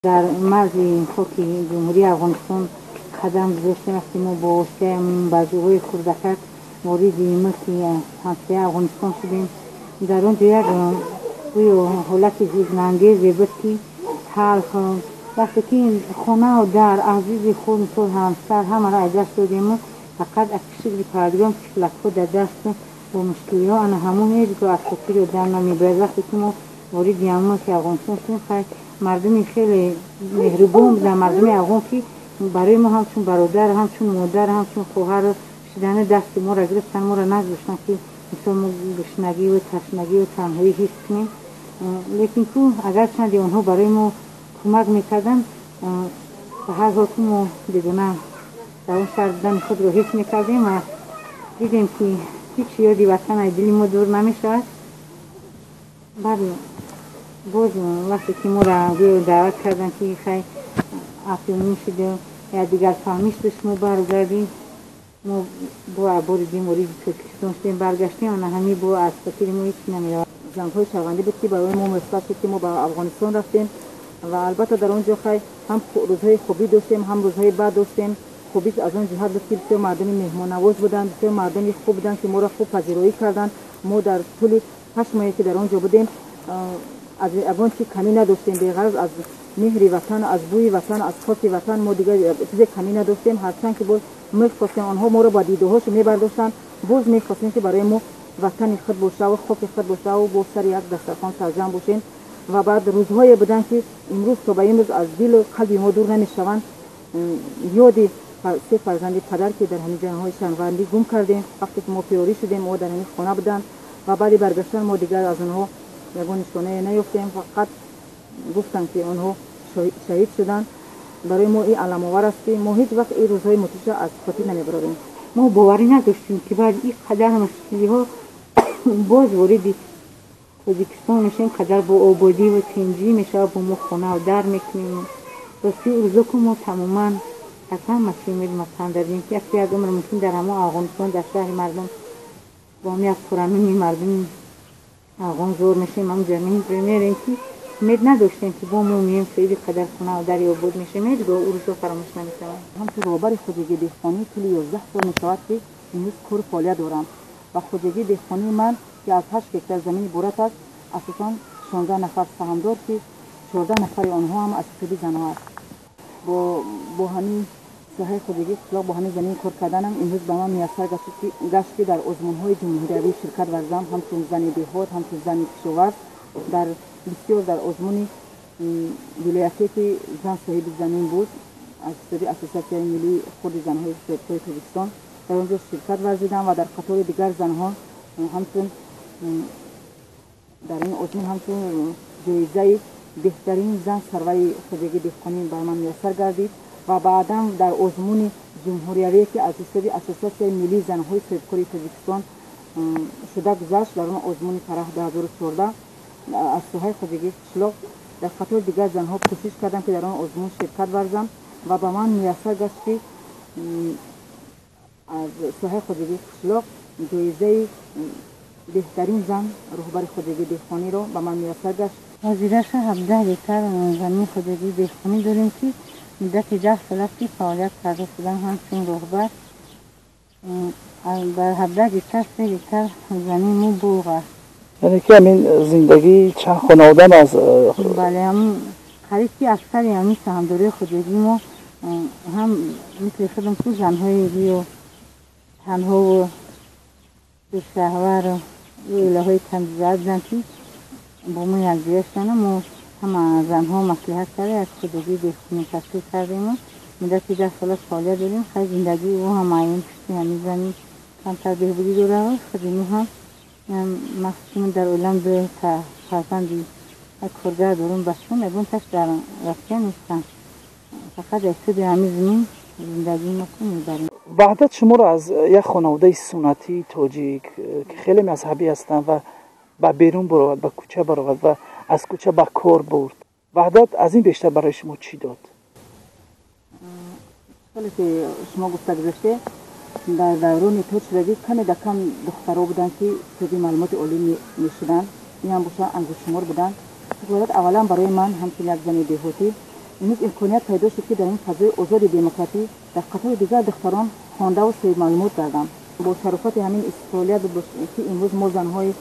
Дар марзи хоки Ҷумҳурии Афғонистон қадам гузоштем, вақте мо бо воситаи базӯҳои хурдакак вориди мулки ҳамсоя Афғонистон шудем, дар он ҷо як гӯё ҳолати ҳузнангезе буд, ки талх, вақте ки хонаву дар, азизи худ, мисол ҳамсар, ҳамаро аз даст додему фақат аз шукри Парвардигор тифлакҳо дар даст бо мушкилиҳо, ана ҳамон ҳеҷ гоҳ аз хотири одам намебарад. Вақте ки мо вориди мулки Афғонистон шудем, хай, мардуми хеле меҳрубон буданд, мардуми афғон, ки барои мо ҳамчун бародар, ҳамчун модар, ҳамчун хоҳар шудани дасти моро гирифтанд, моро нагузоштанд, ки мисол мо гушнагиву ташнагиву танҳоӣ ҳис кунем. Лекин ку агарчанде онҳо барои мо кӯмак мекарданд, ба ҳар ҳол ку мо бегуна дар он шаҳр будани худро ҳис мекардем ва дидем, ки ҳеҷ ёди ватан аз дили мо дур намешавад. Баъд боз вақте ки моро гӯё даъват карданд, ки хай, афюмӣ шуду якдигар фаҳмӣ шуду, шумо баргардем, мо бо бори дим вориди Тоҷикистон шудем, баргаштем, ана ҳамин бо аз хотири мо ҳеҷ намеравад. Ҷангҳои шаҳрвандӣ буд, ки барои мо муяссар шуд, ки мо ба Афғонистон рафтем ва албатта дар он ҷо хай ҳам рӯзҳои хубӣ доштем, ҳам рӯзҳои бад доштем. Хубиш аз он ҷиҳат буд, ки бисёр мардуми меҳмоннавоз буданд, бисёр мардуми хуб буданд, ки моро хуб пазироӣ карданд. Мо дар тӯли 8 моҳе, ки дар он ҷо будем, аз ягон чи камӣ надоштем. Беғараз аз меҳри ватан, аз бӯи ватан, аз хоки ватан мо дигар чизе камӣ надоштем. Ҳарчанд ки боз мехостем, онҳо моро ба дидоҳошо мебардоштанд, боз мехостем, ки барои мо ватани худ бошаву хоки худ бошаву бо сари як дастархон сарҷамъ бошем. Ва баъд рӯзҳое буданд, ки имрӯз то ба имрӯз аз дилу қалби мо дур намешаванд, ёди се фарзанди падар, ки дар ҳамин ҷангҳои шаҳрвандӣ гум кардем. Вақте ки мо фирорӣ шудем, мо дар ҳамин хона буданд ва баъди баргаштан мо дигар аз онҳо ягон нишонае наёфтем, фақат гуфтанд, ки онҳо шаҳид шуданд. Барои мо ин аламовар аст, ки мо ҳеҷ вақт ин рӯзҳои мудҳиша аз хотир намебарорем. Мо боварӣ надоштем, ки баъди ин қадар мушкилиҳо боз вориди Тоҷикистон мешавем, қадар бо ободиву тинҷӣ мешавад, бо мо хонаву дар мекунем. Рости, рӯзо ку мо тамоман аз ҳама чи умед мафтан дардем, ки як умр мумкин дар ҳамон Афғонистон, дар шаҳри мардум, бо ҳам як пурамини мардуми афғон зор мешавем, ҳамҷа мерем, ки умед надоштем, ки бо мо меем, соҳиби қадар хонаву дари обод мешавем. Ҳеҷ гоҳ ӯ рӯзо фаромӯш намешавад. Ҳамчун роҳбари хоҷагии деҳқонӣ тӯли 11 сол мешавад, ки имрӯз кору фаъолият дорам ва хоҷагии деҳқонии ман, ки аз 8 гектар замин иборат аст, асосан 16 нафар саҳмдор, ки 14 нафари онҳо ҳам аз ҳисоби занҳо аст. Бо ҳамин соҳаи хоҷагии қишлоқ, бо ҳамин замин кор карданам имрӯз ба ман муяссар гашт, ки дар озмунҳои ҷумҳуриявӣ ширкат варзам, ҳамчун зани деҳот, ҳамчун зани кишоварз. Дар бисёр дар озмуни вилоятие, ки зан соҳиби замин буд, аз ҳисоби Ассотсиатсияи миллии хурди занҳои соҳибкори Тоҷикистон, дар он ҷо ширкат варзидам ва дар қатори дигар занҳо ҳамчун дар ин озмун ҳамчун ҷоизаи беҳтарин зан сарвари хоҷагии деҳқонӣ бар ман муяссар гардид. Ва баъдан дар озмуни ҷумҳуриявие, ки аз ҳисоби Ассотсиатсияи миллии занҳои соҳибкори Тоҷикистон шуда гузашт, дар он озмуни Фараҳ 2014 аз соҳаи хоҷагии қишлоқ дар қатори дигар занҳо кӯшиш кардам, ки дар он озмун ширкат варзам ва ба ман муяссар гашт, ки аз соҳаи хоҷагии қишлоқ ҷоизаи беҳтарин зан роҳбари хоҷагии деҳқониро ба ман муяссар гашт. Ҳозираша 17 гектар замини хоҷагии деҳқонӣ дорем, ки муддати 10 сол аст, ки фаъолият карда шудам ҳамчун роҳбар. Бар 17 гектар 3 гектар замин мо боғ аст. Яъне ки ҳамин зиндагии чанд хонаводан аз Бале, ҳамин қариб ки аксари ҳамин саҳмдории хоҷагии мо ҳам мисли худам ку занҳои гӯё танҳову бешаҳвару оилаҳои камбизоат буданд, ки бо мо якҷоя шудану мо ҳама занҳо маслиҳат карда, як хоҷагии деҳқонӣ ташкил кардему муддати 10 сол аст фаъолият дорем. Хай, зиндагии ӯ ҳам ин пушти ҳамин замин камтар беҳбудӣ дорад. Худи мо ҳам, махсусан дар оилам ду фарзанди як коргар дорум, бачаам ягонташ дар Россия нестанд, фақат аз суди ҳамин замин зиндагии мо ку мебарем. Ваҳдат шуморо аз як хонаводаи суннатии тоҷик, ки хеле мазҳабӣ ҳастанд, ва ба берун баровард, ба кӯча баровард ва аз кӯча ба кор бурд. Ваҳдат аз ин бештар барои шумо чӣ дод? Соле ки шумо гуфта гузаште, дар даврони тоҷшудагӣ каме да кам духтаро буданд, ки соҳиби маълумоти олӣ мешуданд, ин ҳам боша ангуштшумор буданд. Ваҳдат аввалан барои ман ҳамчун як зани деҳотӣ Имрӯз имконият пайдо шуд, ки дар ин фазои озоди демократӣ дар қатори дигар духтарон хондаву соҳибмаълумот гардам. Бо шарофати ҳамин истиқлолият, ки имрӯз мо, занҳои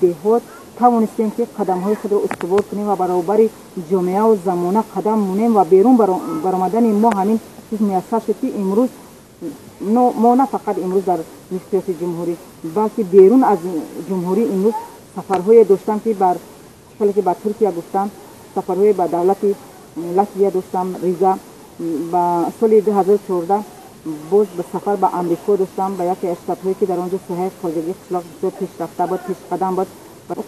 деҳот, тавонистем, ки қадамҳои худро устувор кунем ва баробари ҷомеаву замона қадам монем ва берун баромадани мо ҳамин чиз муяссар шуд, ки имрӯз мо на фақат имрӯз дар миқёси ҷумҳурӣ, балки берун аз ҷумҳурӣ имрӯз сафарҳое доштам, ки бар хеле ки ба Туркия гуфтам, сафарҳое ба давлати Латвия доштам, Рига. Ба соли 2014 боз ба сафар ба Амрико доштам, ба яке аз штатҳое, ки дар он ҷо соҳаи хоҷагии қишлоқ бисёр пешрафта буд, пешқадам буд.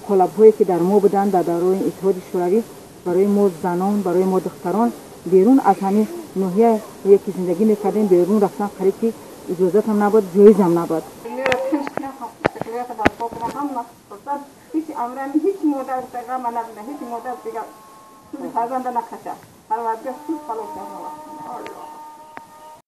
Қолабҳое, ки дар мо буданд дар давраи Иттиҳоди Шӯравӣ, барои мо занон, барои мо духтарон берун аз ҳамин ноҳияе, ки зиндагӣ мекардем, берун рафтан қариб ки иҷозатам набуд, ҷоизам набуд. Ҳеҷ амрами, ҳеҷ модар ғама набуда, ҳеҷ модар дигар фарзанда накаша. Парвардигор суд халос.